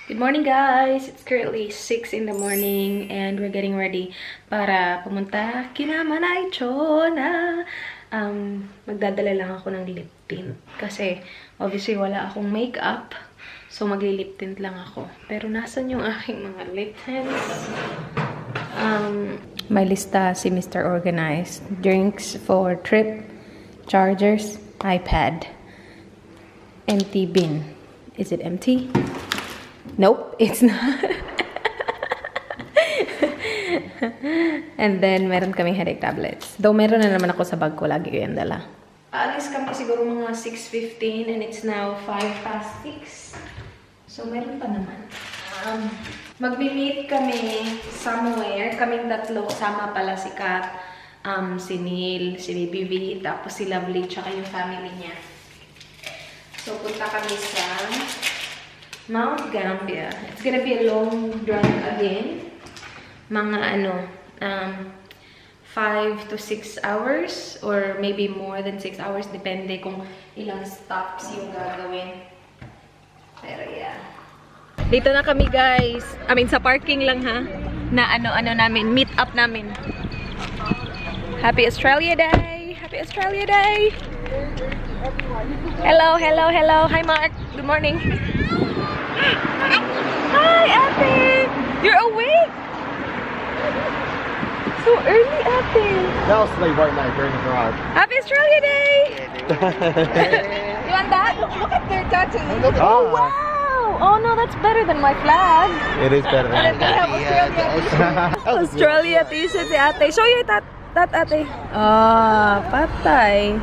Good morning guys! It's currently 6 in the morning and we're getting ready para pumunta kina Manaycho na magdadala lang ako ng lip tint kasi obviously wala akong makeup, so magli-lip tint lang ako. Pero nasan yung aking mga lip tints? May lista si Mr. Organized. Drinks for trip, chargers, iPad, empty bin. Is it empty? Nope, it's not. And then, meron kaming headache tablets. Though, meron na naman ako sa bag ko. Lagi ko yan dala. Aalis kami siguro mga 6:15 and it's now 6:05. So, meron pa naman. Magmi-meet kami somewhere. Kaming tatlo. Kasama pala si Kat, si Neil, si Baby V, tapos si Lovely, tsaka yung family niya. So, punta kami sa Mount Gambier. It's gonna be a long drive again. Mga 5 to 6 hours or maybe more than 6 hours. Depende kung ilang stops yung gagawin. Pero yeah. Dito na kami guys. I mean sa parking lang ha. Na namin. Meet up namin. Happy Australia Day! Happy Australia Day! Hello, hello, hello. Hi Mark. Good morning. Hi, Ate! You're awake? So early, Ate. They'll sleep right now during the drive. Happy Australia Day! You want that? Look at their tattoo. Oh, wow! Oh no, that's better than my flag. It is better than Australia t-shirt si Ate. Show your tat, Ate. Ah, patay.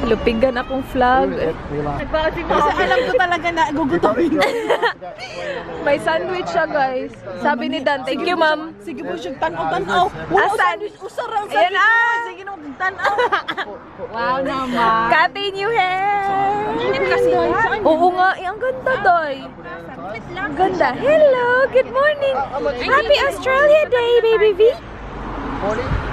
Lupigan akong flag. Kasi alam ko talaga na gugutomin. May sandwich siya, guys. Sabi ni Dan, thank you, ma'am. Sige po siya, tanaw-tanaw. Asan? Usarang sa Ayan ah! Sige nung tanaw. Wow naman. Kati new hair! Oo nga, ang ganda, Doy. Ang ganda. Hello, good morning. Happy Australia Day, Baby V.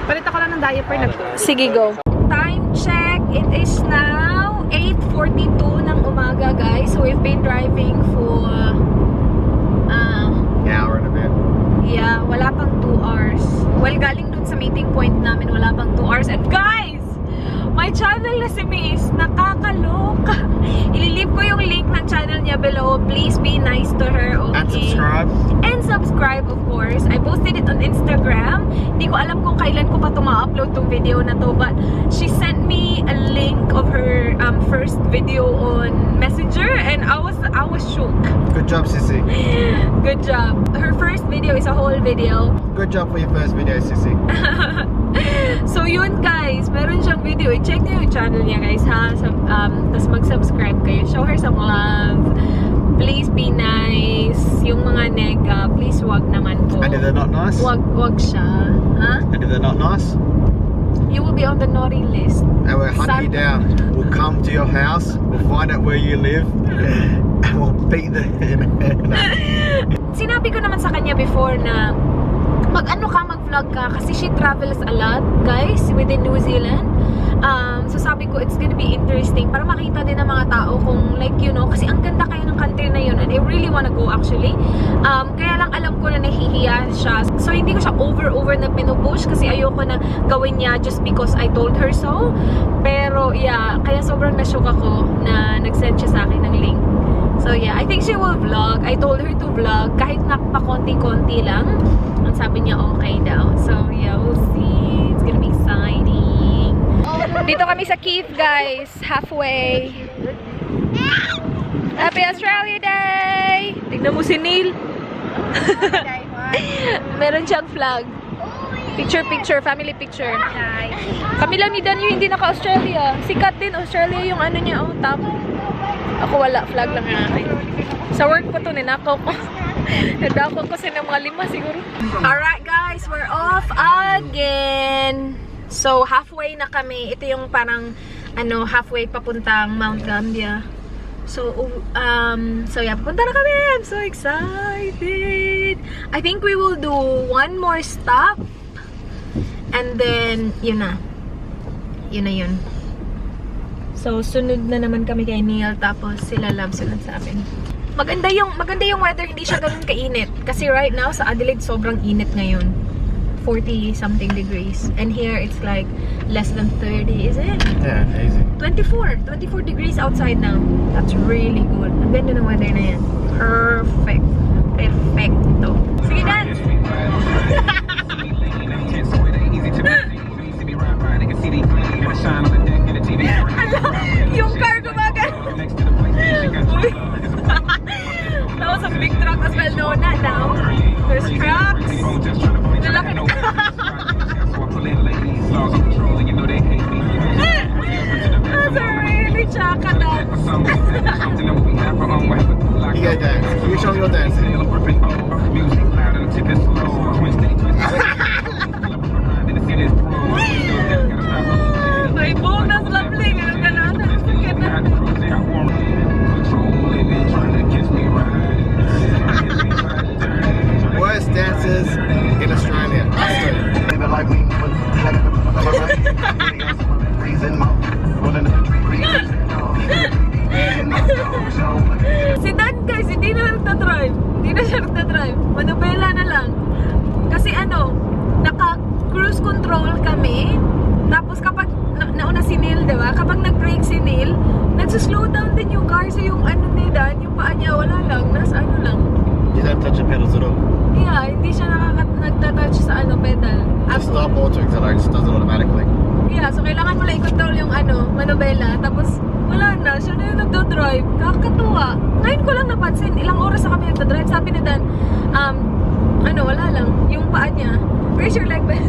Palit ako lang ng diaper na. Sige, go. Time check. It is now 8:42 ng umaga, guys. So we've been driving for an hour and a bit. yeah, wala pang 2 hours. Well, galing dun sa meeting point namin, wala pang 2 hours. And guys, my channel na si Miss, nakakaloka. Ililip ko yung link ng channel niya below. Please be nice to her, okay? And subscribe. And subscribe, of course. I posted it on Instagram. Hindi ko alam kung kailan ko pa upload tong video na to, but she sent me a link of her first video on Messenger, and I was shook. Good job, Sissy. Good job. Her first video is a whole video. Good job for your first video, Sissy. So yun guys, meron siyang video. I-check niyo yung channel niya guys ha. Tapos mag-subscribe kayo. Show her some love. Please be nice. Yung mga nega, please wag naman po. And if they're not nice? Wag siya. Ha? And if they're not nice? You will be on the naughty list. And we'll hunt you down. We'll come to your house. We'll find out where you live. And we'll beat the Sinabi ko naman sa kanya before na mag-vlog ka kasi she travels a lot, guys, within New Zealand. So sabi ko, it's gonna be interesting para makita din ng mga tao kung like, you know, kasi ang ganda kaya ng country na yun and I really wanna go actually. Kaya lang alam ko na nahihiya siya. So hindi ko siya over na pinupush kasi ayoko na gawin niya just because I told her so. Pero yeah, kaya sobrang na-shock ako na nag-send siya sa akin ng link. So yeah, I think she will vlog. I told her to vlog kahit pa-konti-konti lang. Ang sabi niya okay daw. So yeah, we'll see. It's gonna be exciting. Dito kami sa Keith, guys. Halfway. Happy Australia Day! Tignan mo si Neil. Meron siyang flag. Picture, family picture. Kami lang ni Dan yung hindi naka-Australia. Sikat din, Australia yung ano niya, oh, top. Ako wala, flag lang yung akin. Sa work ko to, ninakaw ko. Nadako ko sa mga 5 siguro. Alright guys, we're off again. So, halfway na kami. Ito yung parang, halfway papuntang Mount Gambier. So yeah, papunta na kami. I'm so excited. I think we will do one more stop. And then, yun na. Yun. So, sunod na naman kami kay Neil. Tapos, sila love sunod sa amin. Maganda yung weather, hindi siya ganun kainit. Kasi right now, sa Adelaide, sobrang init ngayon. 40 something degrees. And here, it's like less than 30, is it? Yeah, easy. 24 degrees outside now. That's really good. Ang ganda ng weather na yan. Perfect. Perfecto. Sige, dance! Yung car gumagal. That was a big truck as well. No, not now. There's trucks. Lalaki na. That's a really chaka dance. You go dance. Can you show me your dancing? My bone, that's lovely. Worst dancers in Australia. Si Dan guys, hindi na nagta-drive. Hindi na siya nagta-drive. Manubela na lang. Kasi ano, naka-cruise control kami. Tapos kapag nauna si Neil, diba? Kapag nag-brake si Neil, nagsuslow down din yung car. So yung ano ni Dan, yung paa niya, wala lang. Nasa ano lang. You don't touch the pedals at all. Yeah, hindi siya nagta-touch sa ano, pedal. Just stop or to accelerate, it just does it automatically. Yeah, so kailangan mo lang i-control yung ano, manubela. Tapos wala na, siya na yung nagdo-drive. Kakatuwa. Ngayon ko lang napansin, ilang oras na kami nagdo-drive. Sabi ni Dan, ano, wala lang. Yung paa niya, raise your leg, Ben.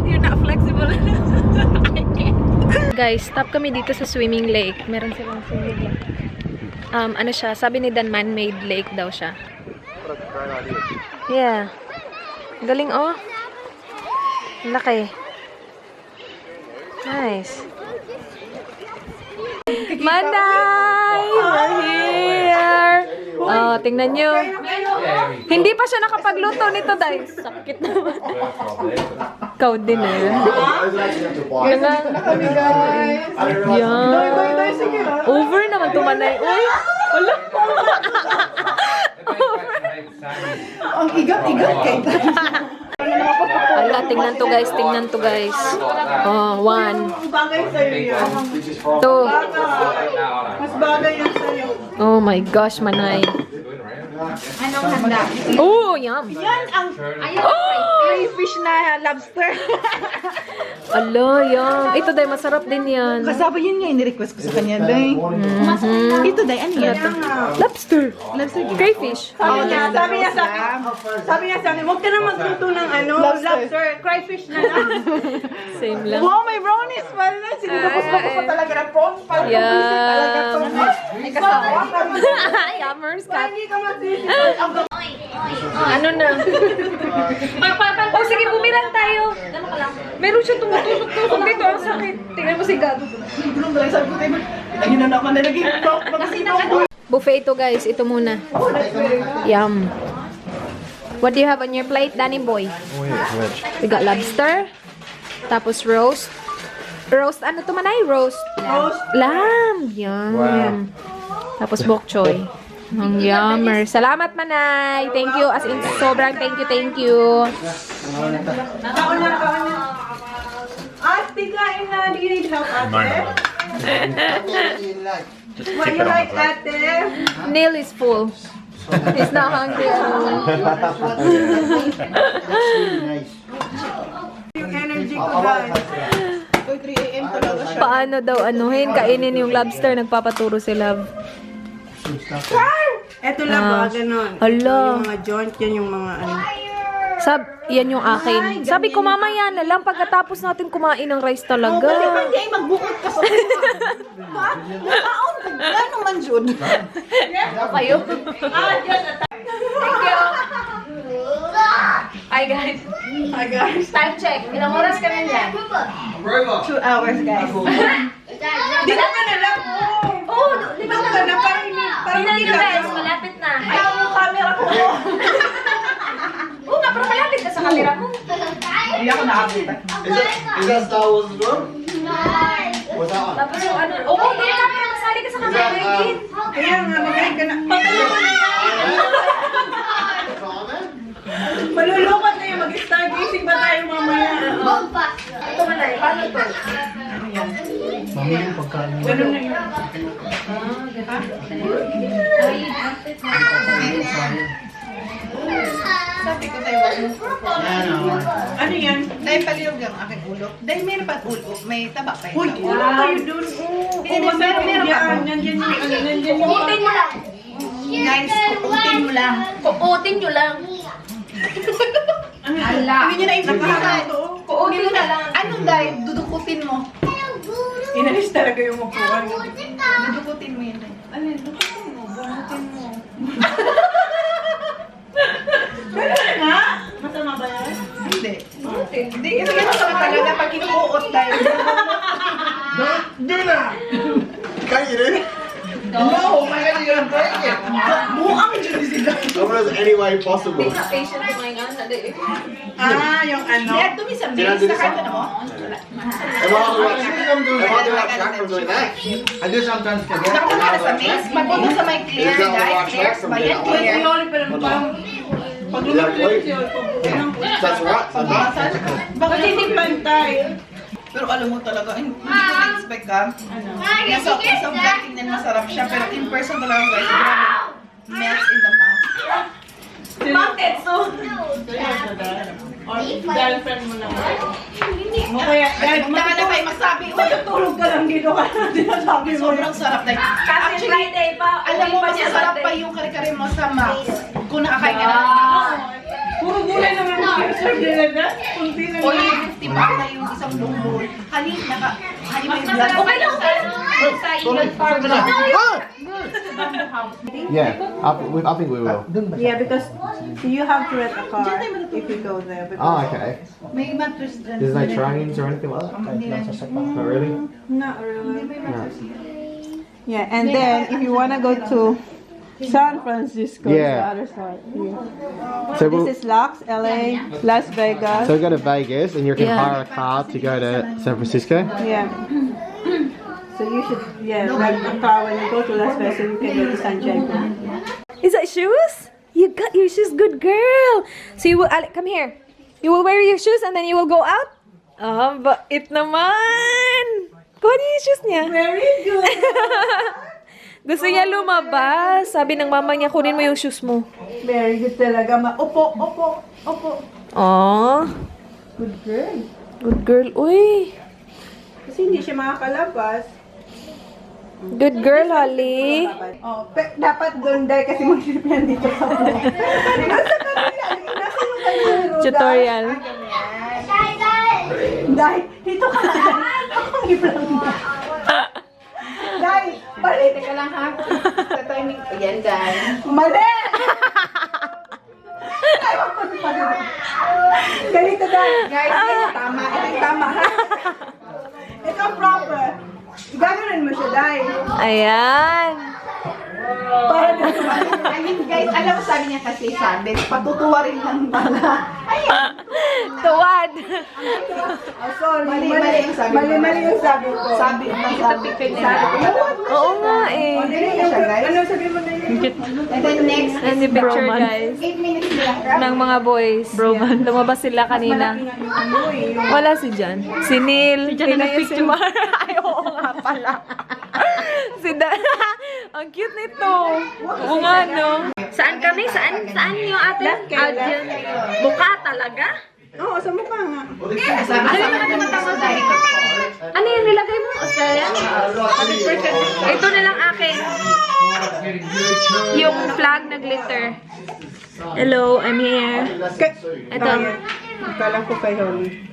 You're not flexible. Guys, stop kami dito sa swimming lake. Meron silang swimming lake. Ano siya, sabi ni Dan, man-made lake daw siya. What a great idea. Yeah. Galing, oh. Laki. Nice. Manday! We're here! Oh, tingnan nyo. Hindi pa siya nakapagluto nito, Day. Sakit naman. Ikaw din eh. Yan nga. Yan. Over naman tumanay. Uy! Wala. Ang igat-igat kay Ala, tingnan to guys, tingnan to guys. Oh, 1, bagay sa'yo yan. 2. Mas bagay yan sa'yo. Oh my gosh, Manay. Anong handa? Oh, yum. Yan ang crayfish na lobster. Ala, yum. Ito, Day, masarap din yan. Kasama yun nga, in-request ko sa kanya, Day. Ito, Day, ano yan? Lobster. Lobster. Crayfish. Sabi niya sa akin, huwag ka na magluto ng ano, lobster, crayfish na lang. Same lang. Wow, may brownies pala. Sinigapos-lapos pa talaga ng prawns. Parang completed talaga to. May kasama ka. Yummers ka. Hindi ka magsisip. Ano na? Oh, sige, bumilan tayo. Meron siya tumutusok-tusok dito. Ang sakit. Tingnan mo si Gab. Tulong talaga sabi ko, Tayo. Ayun na naman na naging talk. Buffet ito, guys. Ito muna. Yum. What do you have on your plate, Danny boy? Oh yeah, veg. We got lobster. Tapos roast. Roast, ano to Manay? Roast. Lamb. Yum. Wow. Tapos bok choy. Ang yummer. Salamat, Manay. Thank you. As in, sobrang thank you. Nakaon na. At biglain na, do you need help, ate? What you like, ate? Neil is full. He's not hungry anymore. Yung energy ko, guys. 3 a.m. talaga siya. Paano daw anuhin? Kainin yung lobster. Nagpapaturo si Love. Eto lang ba, ganun. Hala. Yung mga joint, yan yung mga ano. Yan yung akin. Sabi ko, mamaya na lang pagkatapos natin kumain ng rice talaga. Kasi hindi ay magbukod ka sa ba? Nakaon ka. Gano'ng man, Jude? Kayo? Thank you. Hi guys. Hi, guys. Time check. Ilang oras kami dyan? 2 hours, guys. Di na ka na lang. Oo, Di na ka na. Parang hindi na guys. Malapit na. Ay, yung camera ko. Oo nga, pero malapit ka sa camera mo. Hindi ako nakabutan. Is that Star Wars as well? What's that one? Tapos yung ano, oo, hindi na camera masali Balik ka sa kamay, Kit. Kaya nga, magaling ka na. Malulungkot na yung mag-stargazing ba tayo mamaya? Ito man na, paano to? Mami, yung pagkain. Ganun na yun. Sabi ko tayo, wag mo. Ano yan? Dahil paliyog ang aking ulo. Dahil meron pa ulo, may taba pa Uy, yun. ano kayo dun? Meron pa. Nandiyan yung ano, nandiyan yung... Kuutin mo lang. Guys, kukutin mo lang. Kuutin nyo lang. Ala. Hindi nyo na Nakahanga to. Kuutin mo na lang. Anong dahil? Dudukutin mo. Inalis talaga yung upuan. Dudukutin mo yun. Alin, dukutin mo. Gamutin mo. Ganun nga? Masama ba yan? Hindi. Hindi kasi masama talaga pag kinukuot dahil. Do that! Can't you do? No, my God, you're gonna break it. Buang dyan sila. Not as any way possible. Patient kumain nga. Ah, yung ano? Hindi, at sa Did I mails, do this nakanta one? na mo? Am I the right track from doing that? I do sometimes forget. Nakapunta ka sa mails, pagpunta sa may clear, Is that guys, right clear, track from bayan, doing clear. Yoli pa lang parang... Pag Is that lumipit right? yun, That's right. Pagbasan. bakit hindi pantay? Pero alam mo talaga, hindi ko na-expect ka. Nasa vlog, tingnan masarap siya, pero in person talaga guys, grabe. Melts in the mouth. Bakit? So, Or girlfriend mo na. Mo kaya, dahil Punta ka na kayo magsabi, uy, matutulog ka lang dito ka na sinasabi mo. sobrang sarap. Like, kasi actually, Friday pa. alam mo, uwi pa niya masasarap Sunday. pa yung kare-kare mo sa Max. Kung nakakain ka na. Puro gulay naman yung serve nila na. Kunti na O lang. yung 50 pa na yung isang buong bowl. Hali may vlog. Okay lang, okay lang. Sa England Farm. Yeah, I think we will. Yeah, because you have to rent a car if you go there. Oh, okay. May mattress dyan. There's no trains or anything like that? Not really? Not really. No. Yeah, and then if you want to go to San Francisco, Yeah. the other side. Yeah. So we'll, This is Lux, LA, Las Vegas. so we go to Vegas and you can Yeah. hire a car to go to San Francisco? Yeah. So you should, rent a car when you go to Las Vegas so you can go to San Diego. Is that shoes? You got your shoes, good girl. So you will, Alec, come here. You will wear your shoes and then you will go out? Ah, bait naman. Kuha niya yung shoes niya. Very good. Gusto niya lumabas. Sabi ng mama niya, kunin mo yung shoes mo. Very good talaga. Opo. Aww. Good girl. Good girl. Uy. Kasi hindi siya makakalabas. Good girl, Holly. Oh, dapat doon dahil kasi mag-trip dito sa vlog. Nasa kanila. Nasa yung kanila. Tutorial. Dahil, dito ka na. Ako i-vlog na. Dahil, balik. Teka lang ha. Sa timing. Ayan, dahil. Mali! Ewan ko si Padre. Ganito dahil. Guys, yan, tama. Ito yung tama ha. Ito ang proper. Gagawin mo siya dahil. Ayan. Para I mean, guys, alam mo sabi niya kasi Sunday, patutuwa rin lang pala. Tuwad. oh, sorry. Mali yung sabi mo. Mali yung sabi ko. Sabi niya. Oo nga eh. Hindi na siya, guys. Ano sabi mo na yun? And then next And the picture, guys. 8 minutes lang. Ng mga boys. Broman. Lumabas sila kanina. Malaki nga yung ano eh. Yung Wala si Jan. Si Neil. Si Jan na picture. Ay, oo nga pala. Si Dan. Ang cute nito. Oo nga, no? Saan kami? Saan yung ating audience? Mukha talaga? Oo, sa mukha nga. Ano yung mga tama dahil? Ano yung nilagay mo? Australian? Ito na lang akin. Yung flag na glitter. Hello, I'm here. Ito. Kala ko kay Holly.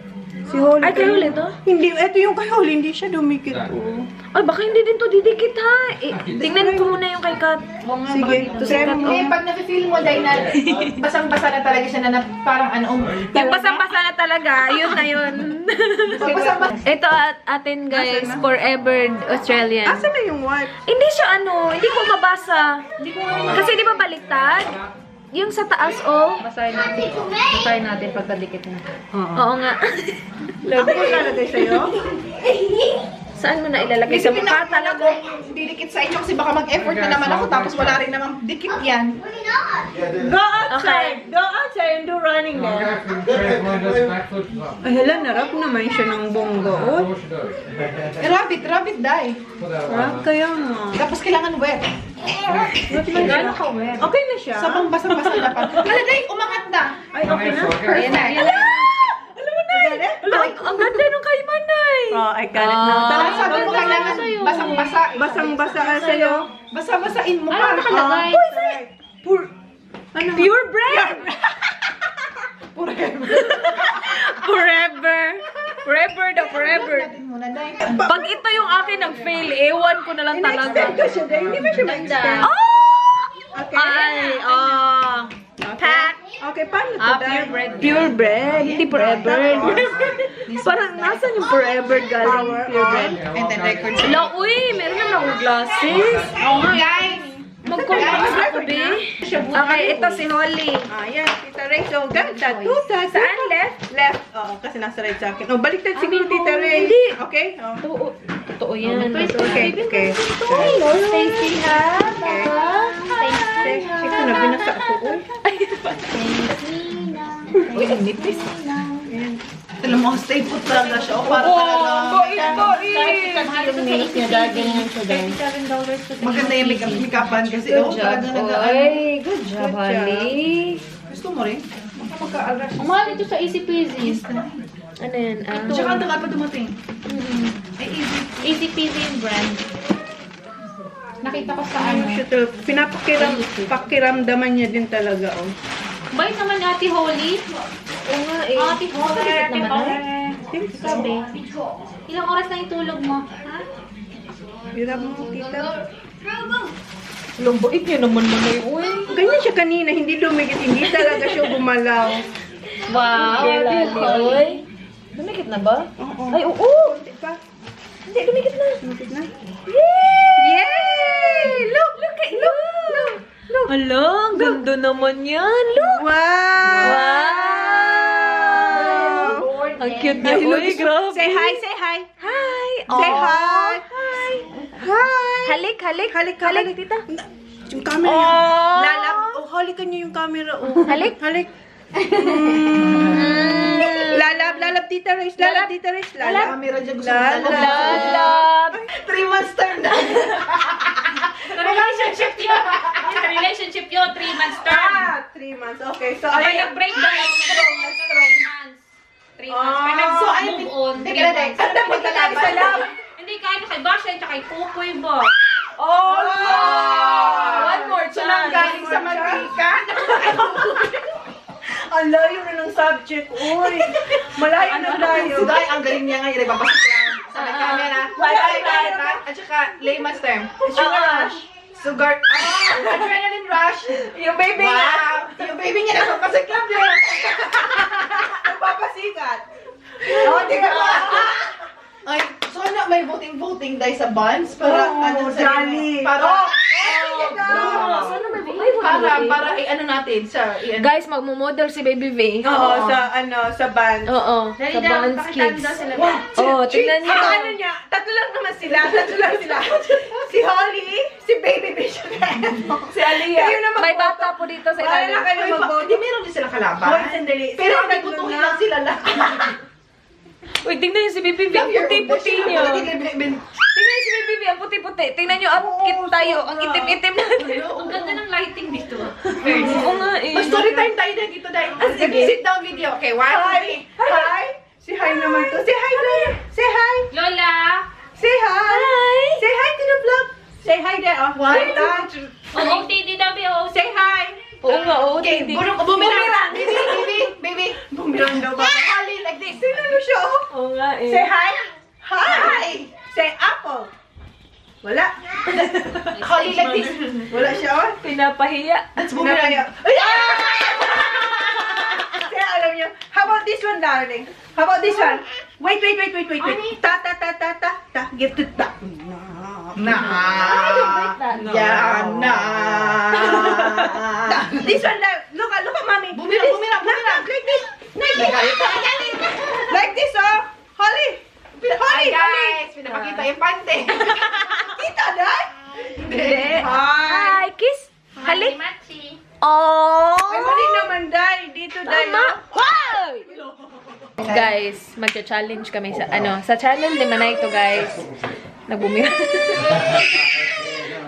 Si Holly. Ay, kay Holly to? Hindi, ito yung kay Holly. Hindi siya dumikit. Oh. Ay, baka hindi din to didikit ha. Tingnan ko muna yung kay Kat. Sige, Eh, pag nafe-feel mo dahil na basang-basa na talaga siya na parang ano, Yung basang-basa na talaga, yun na yun. Ito atin guys, Forever Australian. Asa na yung wipe? Hindi siya hindi ko mabasa. Kasi di ba baliktad? Yung sa taas, oh. Basahin natin pagkadikit na. Oo nga. Ako maglalagay sa'yo? Saan mo na ilalagay? Sa mukha talaga. Didikit sa inyo kasi baka mag-effort na naman ako tapos wala rin naman dikit yan. Go outside. Go outside and do running there. Ay, hala, narap naman siya ng bongga. Oh. Rabbit, die. Rap kaya mo. Tapos kailangan wet. Gano'n ka wet? Okay na siya. Sabang basa-basa na pa. Hala, day, umangat na. Ay, okay na. Ayan na, ayan na. Ang ganda nung kay Manay. Oh, I got it now. Tara, Tara, sabi mo kailangan basang-basa. basang-basa ka sa'yo. Basa-basain mo Ano pa. nakalagay? Pure bread! Forever. Forever daw, forever. Natin muna, day. Pag ito yung akin nag-fail, ewan ko na lang talaga. In-expect ko siya, dahil hindi ba siya ma-expect? Oh! Okay. Ay, pack. Okay, paano to, Pure bread. Pure bread, hindi forever. Parang nasan yung forever galing pure bread? And then record sa... Hello, uy, meron naman akong glasses. Guys! Mag-compose ako, be. Okay, ito si Holly. Ayan, Tita Ray. So, ganda. Tuta. Saan? Left? Left. Oo, kasi nasa right sa akin. Oh, baliktad siguro, Tita Ray. Hindi. Okay? Oh. Totoo yan. Okay, okay. Stacy, ha? Ito na, binasa ako. Uy, ang nipis. Alam mo, stay put talaga siya. O, para talaga. Maganda yung make-upan kasi talaga Ay, good job, Holly. Gusto mo rin? Magka-alas. Ang mahal ito sa easy peasy. Ano yan? Tsaka ang tagal pa dumating. Ay, easy. Easy peasy yung brand. Nakita ko sa ano. Pakiramdaman niya din talaga, oh. Bait naman ni Ate Holly. Oo nga eh. Ate Holly. Bakit naman? Sabi. Ilang oras na yung tulog mo? Ha? Hirap mo, Tita. Lambait niya naman Manay, uy. Ganyan siya kanina, hindi dumikit, hindi talaga siya gumalaw. Wow, laloy. Dumikit na ba? Oo. Ay, oo. Hindi pa. Hindi, dumikit na. Dumikit na. Yay! Look! Hala, ang ganda naman yan. Look! Wow! Ang cute niya. Uy, grabe. Say hi, say hi. Hi! Say Aw. hi. Hi. Halik. Halik, tita. Yung camera. Oh. Lalap. Oh, halikan niyo yung camera. Oh. Halik? Halik. Lalab, Tita Rice. Lalab, Tita Rice. Lalab. Camera dyan gusto mo Lalab. 3 months term na. Relationship yun. Relationship yun. 3 months term. 3 months. Okay, so Ay, ayun. nag-break down. 3 months. Pag So, ay, nag-move on. Teka na, Day. Saan dapat Tayo sa lab. Hindi, kaya kay Bashay, tsaka kay Kukoy ba? Oh! One more So, nang galing sa mantika. Ang layo na ng subject. Uy! Malayo na layo. Si Day, ang galing niya ngayon. Babasok lang sa may camera. At saka, layman's term. Sugar rush. Sugar. Adrenaline rush. Yung baby niya. Wow. Yung baby niya nagpapasiklam din. Nagpapasikat. Oh, di ka ba? Ay, sana may voting-voting dahil sa buns para Oh, jolly. para Sana may buhay. para i-ano natin sa i-ano. Guys, magmo-model si Baby V. Oo, sa band. Oo. Sa Vans Kids. Oo, tingnan niyo. Ang ano niya, tatlo lang naman sila. Si Holly, si Baby Bishop, si Aliyah. Kayo na May bata po dito sa Wala ilalim. kayo mag-vote. Hindi meron din silang kalaban. Hoy, sandali. Pero ang Sila nagbutuhin tatlo lang sila lang. Uy, tingnan niyo si Baby V. Ang puti-puti niyo. Tingnan niyo si Baby V. Ang puti-puti. Tingnan niyo, ang kit tayo. Ang itim-itim natin. Ang ganda ng lighting dito. Oo nga eh. Story time tayo na dito dahil. Sit down video. Okay, 1, 2, 3. Hi! Si hi naman to. Say hi, Dad. Say hi. Lola! Say hi. Say hi to the vlog. Say hi, Dad. Oh, One, two. OOTDW. Say hi. Oo nga, oo. Okay, bumirang. Baby. Bumirang daw ba? Holly, like this. Tingnan mo siya, oh. Oo nga eh. Say hi. Hi. Say apple. Wala. Holly, like this. Wala siya, oh. Pinapahiya. Let's bumirang. Ay! Kaya alam niyo, how about this one, darling? How about this one? Wait. Ta. Give to ta. Na. Yan na. This one, look at mommy. Bumirang. Like this. Like this, oh. Holly. Hi guys, pinapakita Impante. Kita, Day? Hindi. Hi, kiss. Halik. Oh! Ay, mali naman, Day. Dito, Day. Tama. Wow! Guys, magcha-challenge kami sa sa channel ni Manay to, guys. Nagbumira.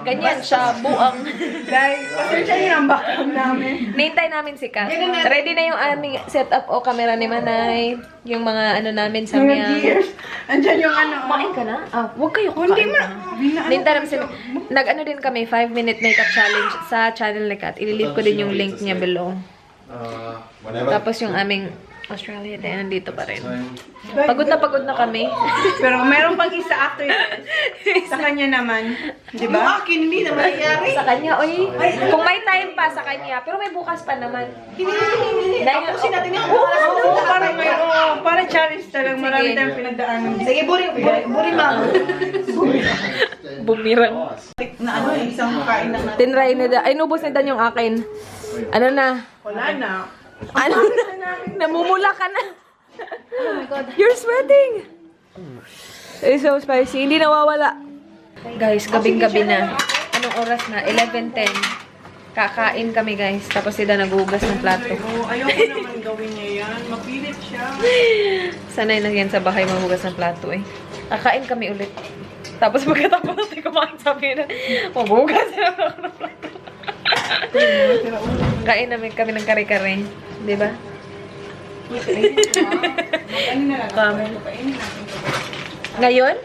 Ganyan siya, buang. Guys, pasensya niyo ang background namin. Nintay namin si Kat. Ready na yung aming setup o camera ni Manay. Yung mga namin sa Mga miya. gears. Andyan yung Kumain ka na? Huwag kayo kumain na. Nintay namin si din kami, 5-minute makeup challenge sa channel ni Kat. Ililip ko din yung link niya below. Tapos yung aming Australia din, nandito pa rin. Pagod na kami. Pero meron pang isa after this. Sa kanya naman. Di Yung ba? akin, hindi naman nangyari. Sa kanya, oy. Kung may time pa sa kanya, pero may bukas pa naman. Hindi. Tapusin natin yung Oo, parang may, parang challenge talagang marami Sige. tayong pinagdaanan. Sige, buri ma'am. Bumirang. Na ano, isang kain lang natin. Tinry na da. Ay, nubos na dan yung akin. Ano na? Wala na. Ano na? Namumula ka na. Oh my God. You're sweating. It's so spicy. Hindi nawawala. Guys, gabing-gabi na. Anong oras na? 11:10. Kakain kami, guys. Tapos sila naghugas ng plato. Oo, ayoko naman gawin niya yan. Mapilit siya. Sanay na yan sa bahay maghugas ng plato eh. Kakain kami ulit. Tapos pagkatapos natin kumain, sabi na, maghugas na ako ng plato. Kain namin kami ng kare kare. Diba? Ano na lang? Ngayon?